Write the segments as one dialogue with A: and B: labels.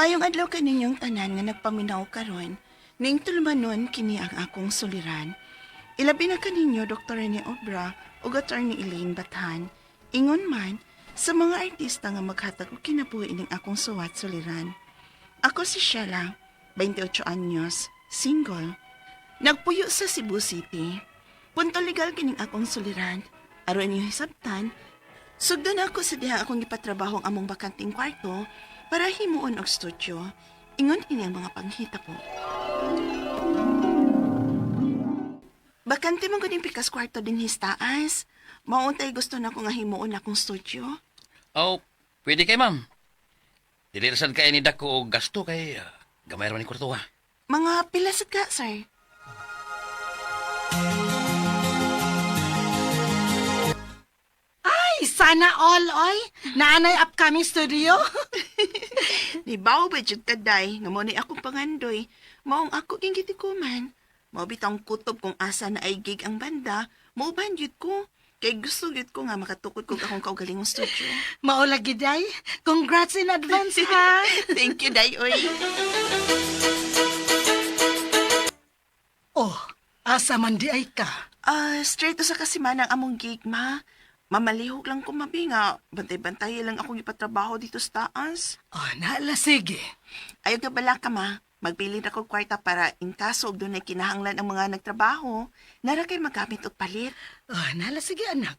A: Mayong adlaw kaninyong tanan nga nagpaminaw karon, ning tulumanon kini ang akong suliran. Ilabi na kaninyo Dr. Rene Obra ug Attorney Elaine Bathan. Ingon man sa mga artista nga maghatag og kinabuhi ining akong suwat suliran. Ako si Sheila, 28 anyos, single. Nagpuyo sa Cebu City. Punto legal kining akong suliran. Aron inyong hisabtan, sugdon ako sa diha akong gipatrabaho ang among bakanting kwarto para himuon og studio. Ingon kini ang mga panghitabo. Bakante man gud ning pikas kwarto dinhi sa taas. Mao untay gusto nako nga himuon akong studio.
B: Oh, pwede kay ma'am. Dili ra sad kay ni dako og gasto kay gamay ra man ni kwarto ha.
A: Mga pila sad ka, sir?
C: Ay, sana all, oy. Naanay upcoming studio.
A: Nibaw ba jud ka day nga mo ni akong pangandoy. Maong ako ging gitikuman. Mao bitang kutob kung asa na ay gig ang banda, mauban jud ko. Kay gusto gyud ko nga makatukod kog akong kaugalingong studio.
C: Mao lagi, day. Congrats in advance, ha.
A: Thank you, day oy.
C: Oh, asa man di ay ka.
A: Ah, straight to sa kasimanang among gig, ma. Mamalihok lang ko mabi nga. Bantay-bantay lang akong ipatrabaho dito sa taas.
C: Oh, naala, sige.
A: Ayaw ka bala ka, ma. Magbilin ako kwarta para in kaso og dunay kinahanglan ang mga nagtrabaho, nara kay magamit og palit.
C: Oh, naala, sige, anak.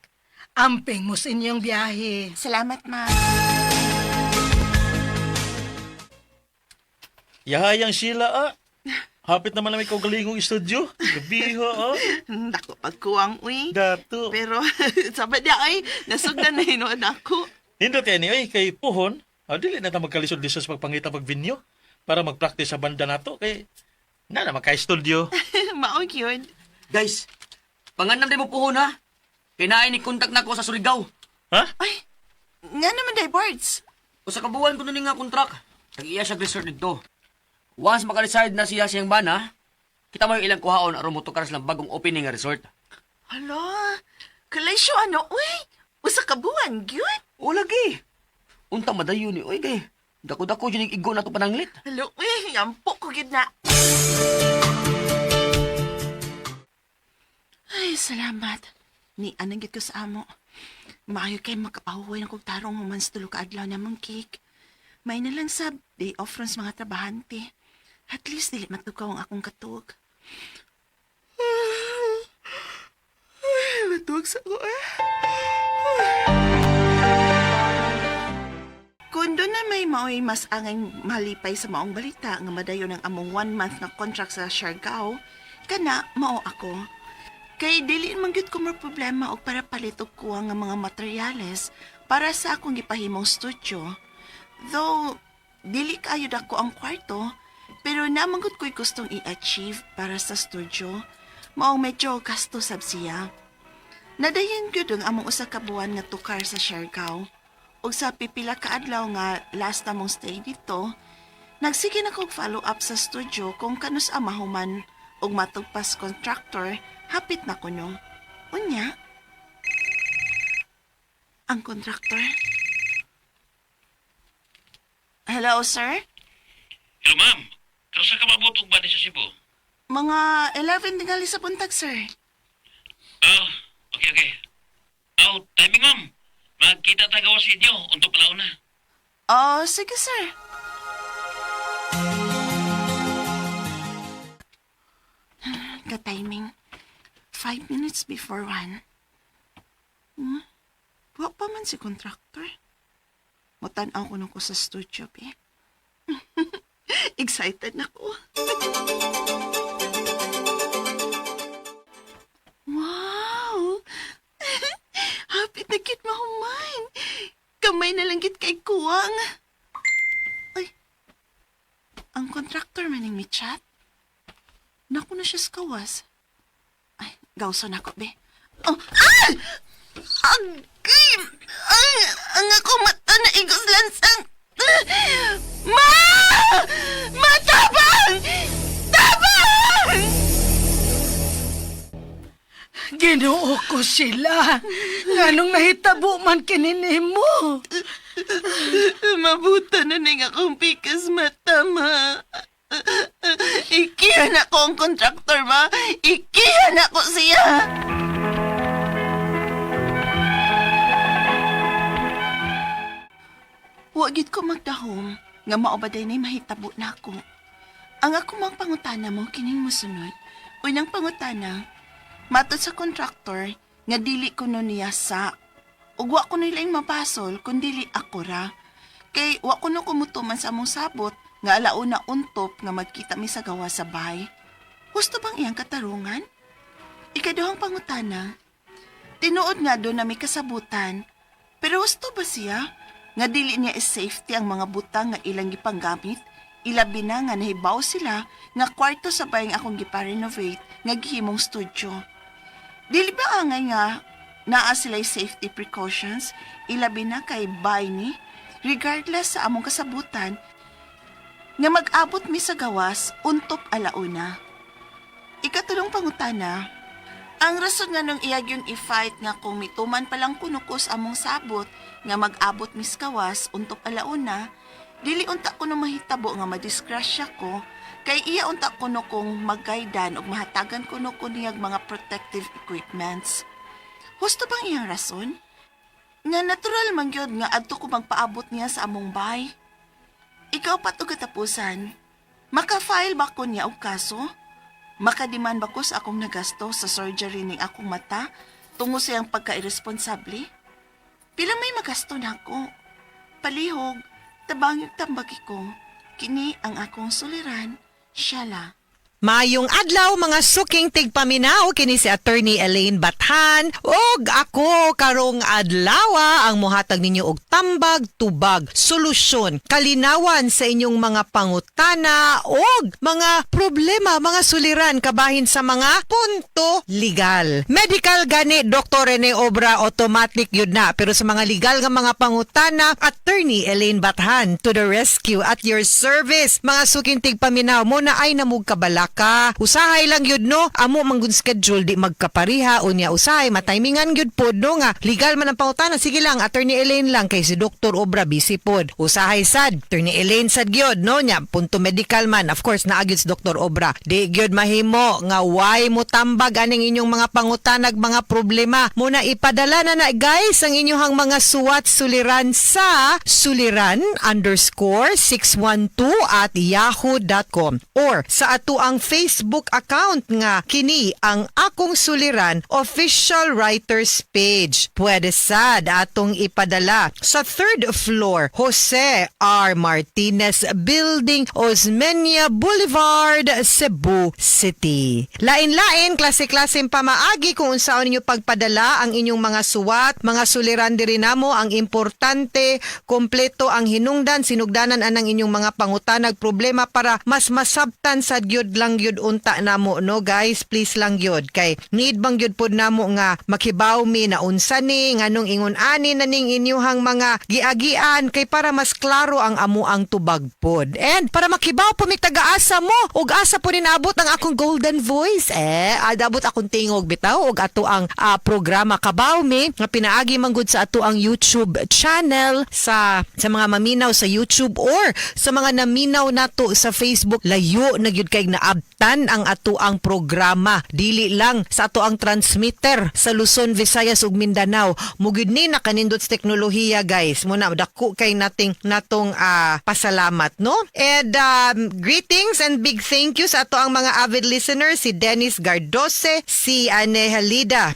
C: Amping mo sa inyong biyahe.
A: Salamat, ma.
D: Yahayang Sheila, ah. Hapit naman namin kaugalingong studio. Gabi ho, oh.
A: Dako pagkuwang, uy.
D: Dato.
A: Pero, sabi niya, ay, nasugdan na hinuon ako.
D: Nindot yan, oy, kay Puhon, dili na ta magkalisod-lisod sa pagpangita pag venue para mag-practice sa banda nato kay na naman kay studio.
A: Maog yun.
E: Guys, pangandam din mo puhon ha. Kinain ni kontak na ko sa Surigao.
D: Ha?
A: Ay, nga naman, day birds.
E: Usa ka buwan ko ni nga kontrak. Tag-iya siya resort dito. Once maka-decide na siya siyang bana, kita mo yung ilang kuhaon aron motukar silang bagong opening nga resort.
A: Hala, kalaysyo ano, uy. Usa ka buwan, gyud.
E: O lagi. Unta madayon ni oy kay. Dako-dako jud igo na to pananglit.
A: Hala, uy, yampo ko gyud na. Ay, salamat. Ni anang gyud ko sa amo. Maayo kay makapahuway ng kog tarong human sa tulo ka adlaw namang cake. May na lang sab day off ron sa mga trabahante. At least dili matukaw ang akong katug. Ay, matug sa ko eh. Kung doon na may maoy mas angay malipay sa maong balita nga madayon ang among 1 month na contract sa Siargao, kana mao ako. Kay dili man gyud ko problema og para palit og kuha nga mga materyales para sa akong gipahimong studio. Though dili kaayo dako ang kwarto, pero naman gud ko'y gustong i-achieve para sa studio. Maong medyo gasto sab siya. Nadayon gyud ang among usa ka buwan nga tukar sa Siargao. Ug sa pipila ka adlaw nga last na mong stay dito, nagsige na kog follow up sa studio kung kanus mahuman ug matugpas contractor, hapit na kuno. Unya, ang contractor. Hello, sir?
B: Hello ma'am. Karosa ka maabot og bani sa Cebu?
A: Mga 11 tingali sa buntag, sir.
B: Oh, okay okay. Oh, timing ma'am. Magkita ta gawas sa inyo unto palauna.
A: Oh, sige, sir. Ka-timing. 1:05. Wa pa man si contractor. Mutanaw ko nung ko sa studio, be. Excited na ko. Wow! Hapit na kit mahuman. Kamay na lang git kay kuwang. Ay, ang contractor maning mi chat. Naku na siya sa kawas. Ay, gawso na ko, be. Oh, ah! Agay! Ay, ang ako mata na igos lansang. Ma! Matabang! Tabang!
C: Ginoo ko sila. Nganong nahitabo man kini nimo?
A: Mabuta na ning akong pikas mata, ma. Ikihan ako ang kontraktor, ma. Ikihan ako siya. Wa gid ko magdahom nga mao ba day mahitabo na ako. Ang ako mang pangutana mo kining mosunod. Unang pangutana, matod sa kontraktor nga dili ko no niya sa ug wa ko nila mabasol kun dili ako ra. Kay wa ko no kumutuman sa among sabot nga alauna untop nga magkita mi sa gawa sa bahay. Husto bang iyang katarungan? Ikaduhang pangutana, tinuod nga do na may kasabutan, pero husto ba siya nga dili niya is-safety ang mga butang nga ilang gipanggamit? Ilabi na nga nahibaw sila nga kwarto sa bayang akong gipa-renovate nga gihimong studio. Dili ba angay nga naa sila'y safety precautions, ilabi na kay bay ni, regardless sa among kasabutan, nga mag-abot mi sa gawas untop alauna. Ikatulong pangutana, ang rason nga nung iyag yun i-fight nga kung mituman palang kunukos among sabot nga mag-abot mis kawas untop alauna, dili unta ko no mahitabo nga madisgrasya ko, kay iya unta ko no kong magaydan ug mahatagan ko no ko niyag mga protective equipments. Husto bang iyang rason? Nga natural man gyud nga adto ko magpaabot niya sa among bay. Ikaw pat og katapusan. Maka-file ba ko niya og kaso? Makadiman ba ko sa akong nagasto sa surgery ning akong mata tungo sa iyang pagka-irresponsable? Pila may magasto na ako. Palihog, tabangig tambagi ko. Kini ang akong suliran, Shella.
F: Mayong adlaw mga suking tigpaminaw kini si Attorney Elaine Bathan ug ako karong adlawa ang mohatag ninyo og tambag tubag solusyon kalinawan sa inyong mga pangutana ug mga problema, mga suliran kabahin sa mga punto legal. Medical gani Dr. Rene Obra, automatic yun na, pero sa mga legal nga mga pangutana, Attorney Elaine Bathan to the rescue, at your service mga suking tigpaminaw. Mo na ay namug kabalaka, usahay lang yun no, amo man gud schedule di magkapariha, unya usahay matimingan gyud pod no, nga legal man ang pangutana, sige lang, Attorney Elaine lang, kay si Dr. Obra busy pod. Usahay sad Attorney Elaine sad gyud no, nya punto medical man, of course naa gyud si Dr. Obra. Di gyud mahimo nga why mo tambag aning inyong mga pangutanag, mga problema. Mo na ipadala na na guys ang inyong mga suwat suliran sa suliran_612@yahoo.com or sa ato ang Facebook account nga kini ang akong suliran official writers page. Pwede sad atong ipadala sa third floor, Jose R. Martinez Building, Osmeña Boulevard, Cebu City. Lain-lain, klase-klaseng pamaagi kung unsaon ninyo pagpadala ang inyong mga suwat, mga suliran diri namo. Ang importante, kompleto ang hinungdan, sinugdanan anang inyong mga pangutanag problema para mas masabtan sa gyud lang gyud unta namo no guys, please lang gyud kay need bang gyud pod namo nga makibaw mi na unsa ni, nganong ingon ani na ning inyuhang mga giagian, kay para mas klaro ang amo ang tubag pod and para makibaw po mi taga-asa mo ug asa po ni naabot ang akong golden voice, eh adabot akong tingog bitaw ug ato ang programa Kabaw Mi nga pinaagi man gud sa ato ang YouTube channel. Sa mga maminaw sa YouTube or sa mga naminaw nato sa Facebook, layo na gyud kay naabtan ang ato ang programa, dili lang sa ato ang transmitter sa Luzon, Visayas ug Mindanao. Mugid ni nakanindot sa teknolohiya guys. Mo na dako kay nating natong pasalamat no. And greetings and big thank you sa ato ang mga avid listeners, si Dennis Gardose, si Ane Halida,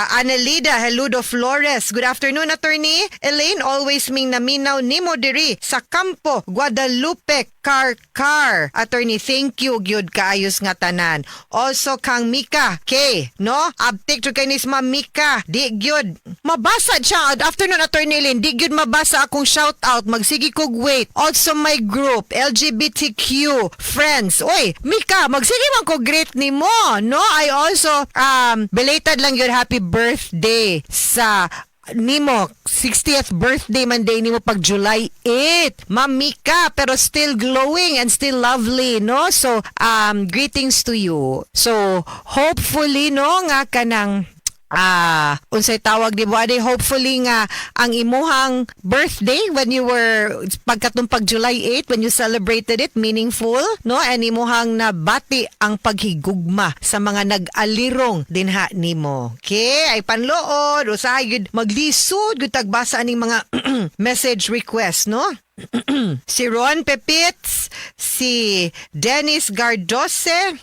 F: Anelida Heludo Flores. Good afternoon, Attorney Elaine. Always ming naminaw nimo diri sa Campo, Guadalupe, Carcar. Attorney, thank you gyud kaayos nga tanan. Also kang Mika K, no? Abtik to kay ni Ma'am Mika. Di gyud mabasa siya. Good afternoon, Attorney Elaine. Di gyud mabasa akong shout out. Magsige kog wait. Also my group, LGBTQ friends. Oy, Mika, magsige man ko greet nimo, no? I also belated lang yun happy birthday sa nimo, 60th birthday man day nimo pag July 8, Ma'am Mika, pero still glowing and still lovely no. So greetings to you. So hopefully no nga kanang Unsay tawag di ba, hopefully nga ang imuhang birthday when you were pagkatumpag July 8, when you celebrated it, meaningful, no, and imuhang nabati ang paghigugma sa mga nag-alirong dinha nimo. Okay, ay panlood, usahay gyud maglisod gyud tagbasa aning mga message request, no? Si Ron Pepits, si Dennis Gardose,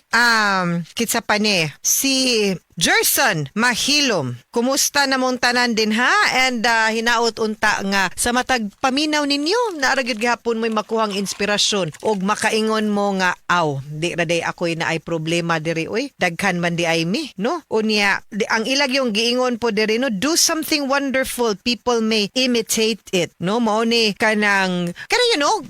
F: kitsa pa ni, si Gerson Mahilom. Kumusta namong tanan din ha? And hinaot unta nga sa matag paminaw ninyo, naa ra gyud gihapon mo'y makuhang inspirasyon og makaingon mo nga aw, di ra day ako'y naay problema diri oy. Daghan man di ay mi, no? Unya, di, ang ilag yung giingon po diri, no, do something wonderful, people may imitate it, no? Mao ni kanang kanang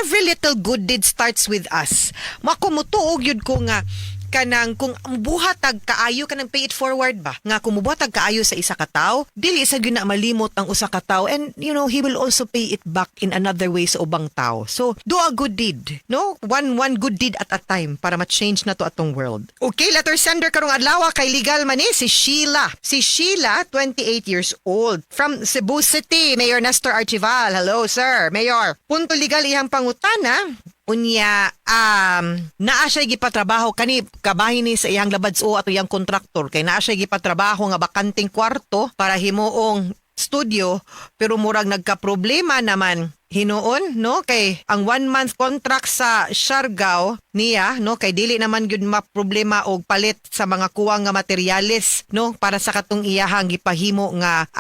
F: every little good deed starts with us. Makumutuog yun ko nga kanang kung buhat tag kaayo, kanang pay it forward ba, nga kung mubuhat tag kaayo sa isa ka tawo, dili sa gyud na malimot ang usa ka tawo, and he will also pay it back in another way sa ubang tao. So do a good deed, no, one good deed at a time para ma-change na to atong world. Okay, letter sender karong adlaw kay legal man ni si Sheila. Si Sheila, 28 years old, from Cebu City. Mayor Nestor Archival, hello sir mayor. Punto legal iyang pangutana. Unya, naa siya gipatrabaho kani, kabahin ni sa iyang labads o ato iyang kontraktor, kay naa siya gipatrabaho nga bakanting kwarto para himuong studio, pero murag nagka-problema naman hinuon, no, kay ang 1 month contract sa Siargao niya, no, kay dili naman gyud maproblema og palit sa mga kuwang nga materyales, no, para sa katong iyahang gipahimo nga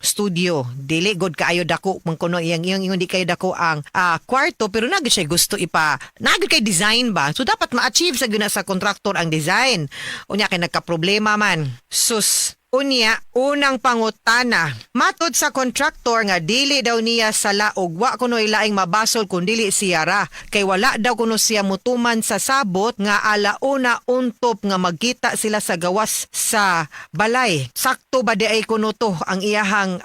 F: studio. Dili god kaayo dako man kuno iyang iyang ingon, di kayo dako ang kwarto, pero naa gyud siya gusto ipa, naa gyud kay design ba, so dapat ma-achieve sa gyud na sa contractor ang design. Unya kay nagka-problema man sus. Unya, unang pangutana. Matod sa contractor nga dili daw niya sala og wa kuno ilaing mabasol kun dili siya ra. Kay wala daw kuno siya mutuman sa sabot nga alauna untop nga magkita sila sa gawas sa balay. Sakto ba di ay kuno to ang iyahang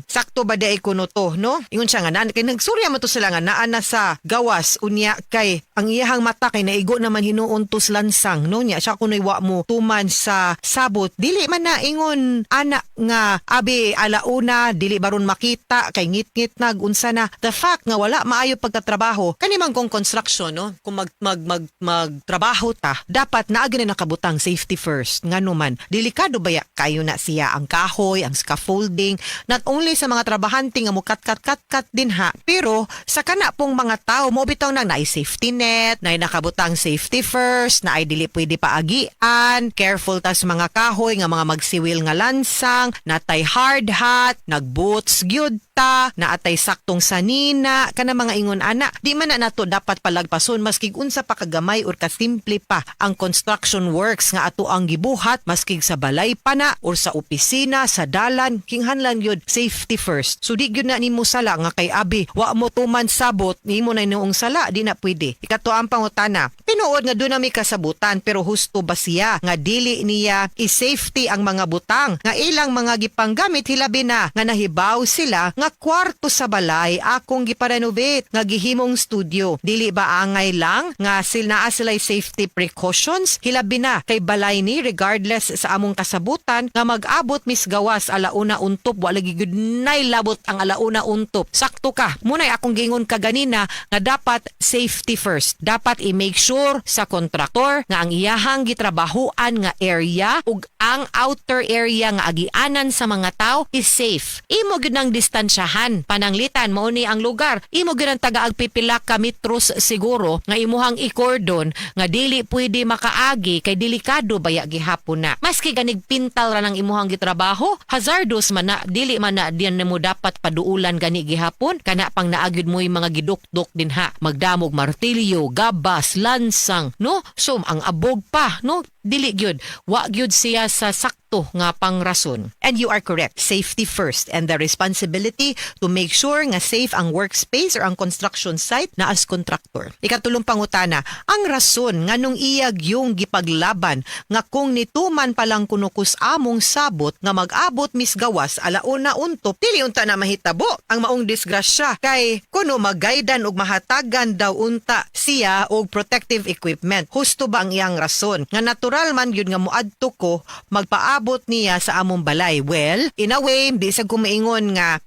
F: sakto ba di ay kuno to, no? Ingon siya nga kay nagsurya mo to sila nga naa na sa gawas, unya kay ang iyahang mata kay naigo naman hinuon to sa lansang, no? Nya siya kuno'y wa mo tuman sa sabot. Dili man na ingon ana nga abi alauna dili baron makita kay ngit-ngit nag unsa na. The fact nga wala maayo pagkatrabaho kani man kung construction, no, kung mag mag mag magtrabaho ta, dapat naa gyud na nakabutang safety first, ngano man delikado baya kayo na siya ang kahoy, ang scaffolding, not only sa mga trabahante nga mukat kat kat kat din ha, pero sa kana pong mga tao mo bitaw nang naay safety net, naay nakabutang safety first, naay dili pwede paagian, careful tas mga kahoy nga mga magsiwil nga lansang, natay hard hat, nagboots gyud ta, naatay saktong sanina, kana mga ingon ana. Di man na nato dapat palagpason maski unsa pa kagamay or kasimple pa ang construction works nga ato ang gibuhat, maski sa balay pa na or sa opisina, sa dalan, kinahanglan gyud safety first. So di gyud na nimo sala nga kay abi wa mo tuman sabot, nimo na noong sala, di na pwede. Ikato ang pangutana. Tinuod nga doon na may kasabutan, pero husto ba siya nga dili niya i-safety ang mga butang nga ilang mga gipanggamit, hilabi na nga nahibaw sila nga kwarto sa balay akong giparenovate nga gihimong studio? Dili ba angay lang nga sil naa sila'y safety precautions, hilabi na kay balay ni, regardless sa among kasabutan nga mag-abot mis gawas alauna untop? Wala gid nay labot ang alauna untop. Sakto ka munay akong gingon kaganina nga dapat safety first. Dapat i-make sure sa kontraktor nga ang iyahang gitrabahuan nga area ug ang outer area nga agianan sa mga tao is safe. Imo gyud nang distansyahan. Pananglitan mao ni ang lugar. Imo gyud ang tagaag pipila ka metros siguro nga imuhang i-cordon nga dili pwede makaagi kay delikado baya gihapon na. Maski ganig pintal ra nang imuhang gitrabaho, hazardous man na, dili man na diyan mo dapat paduulan gani gihapon, kana pang naagyud mo yung mga gidukdok din ha. Magdamog martilyo, gabas, lansang, no? So ang abog pa, no? Dili gyud. Wa gyud siya sa sakto nga pangrason. And you are correct. Safety first and the responsibility to make sure nga safe ang workspace or ang construction site na as contractor. Ikatulong pangutana, ang rason nga nung iyag yung gipaglaban nga kung nituman pa lang kuno kus among sabot nga mag-abot mis gawas alauna untop, dili unta na mahitabo ang maong disgrasya kay kuno magaydan og mahatagan daw unta siya og protective equipment. Husto ba ang iyang rason nga natural Natural man gyud nga moadto ko, magpaabot niya sa among balay. Well, in a way, di sa kumiingon nga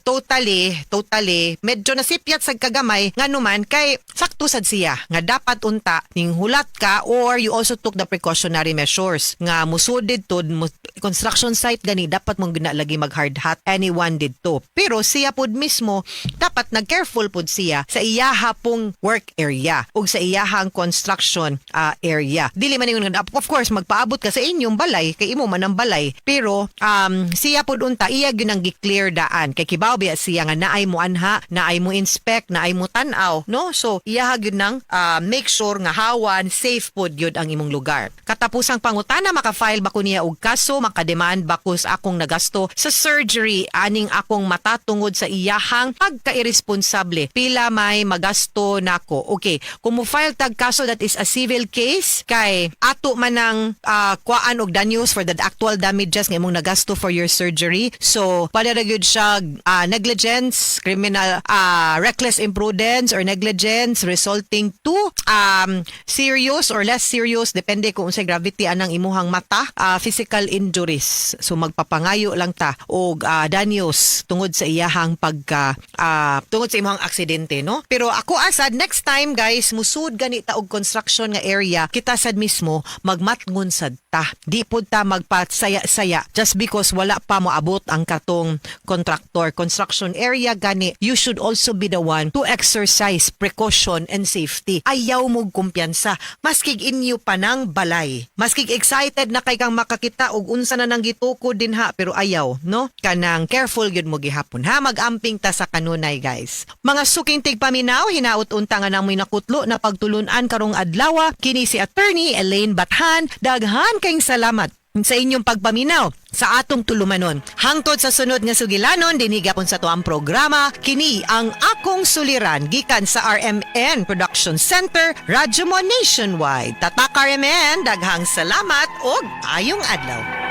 F: totally, totally, medyo nasipyat sa kagamay, nganuman kay sakto sad siya nga dapat unta ning hulat ka or you also took the precautionary measures nga musud didto construction site gani, dapat mong gina lagi mag hard hat anyone didto. Pero siya pud mismo, dapat nag-careful pud siya sa iyaha pong work area ug sa iyahang construction area. Dili man ingon nga, of course, magpaabot ka sa inyong balay kay imo man ang balay, pero siya pud unta, iya gyud ang gi-clear daan kay kibaw biya siya nga naay mo anha, naay mo inspect, naay mo tan-aw, no? So iyaha gyud nang make sure nga hawan safe pud gyud ang imong lugar. Katapusang pangutana, maka-file ba ko niya og kaso? Makademand ba ko sa akong nagasto sa surgery aning akong mata tungod sa iyahang pagka-irresponsable? Pila may magasto nako? Okay, kung mo file tag kaso, that is a civil case, kay ato man ang kuhaan og danyos for the actual damages nga imong nagasto for your surgery. So pwede ra gyud siya negligence, criminal, reckless imprudence or negligence resulting to serious or less serious, depende kung unsay gravity anang imuhang mata, physical injuries. So magpapangayo lang ta og danyos tungod sa iyahang pagka tungod sa imong aksidente, no? Pero ako asad, next time, guys, musud gani ta og construction nga area, kita sad mismo magmatngon sad ta. Di pud ta magpasaya-saya just because wala pa moabot ang katong contractor. Construction area gani, you should also be the one to exercise precaution and safety. Ayaw mo kumpiyansa maskig inyo pa ng balay, maskig excited na kay kang makakita og unsa na nang gitukod dinha, pero ayaw, no? Kanang careful gyud mo gihapon, ha? Magamping ta sa kanunay, guys. Mga suking tigpaminaw, hinaut unta nga namoy nakutlo na pagtulunan karong adlaw. Kini si Attorney Elaine Bathan. Daghan kayong salamat sa inyong pagpaminaw sa atong tulumanon. Hangtod sa sunod nga sugilanon, dinhi gapon sa tuang programa, kini ang Akong Suliran, gikan sa RMN Production Center, Radyo Mo Nationwide. Tatak RMN, daghang salamat og ayong adlaw.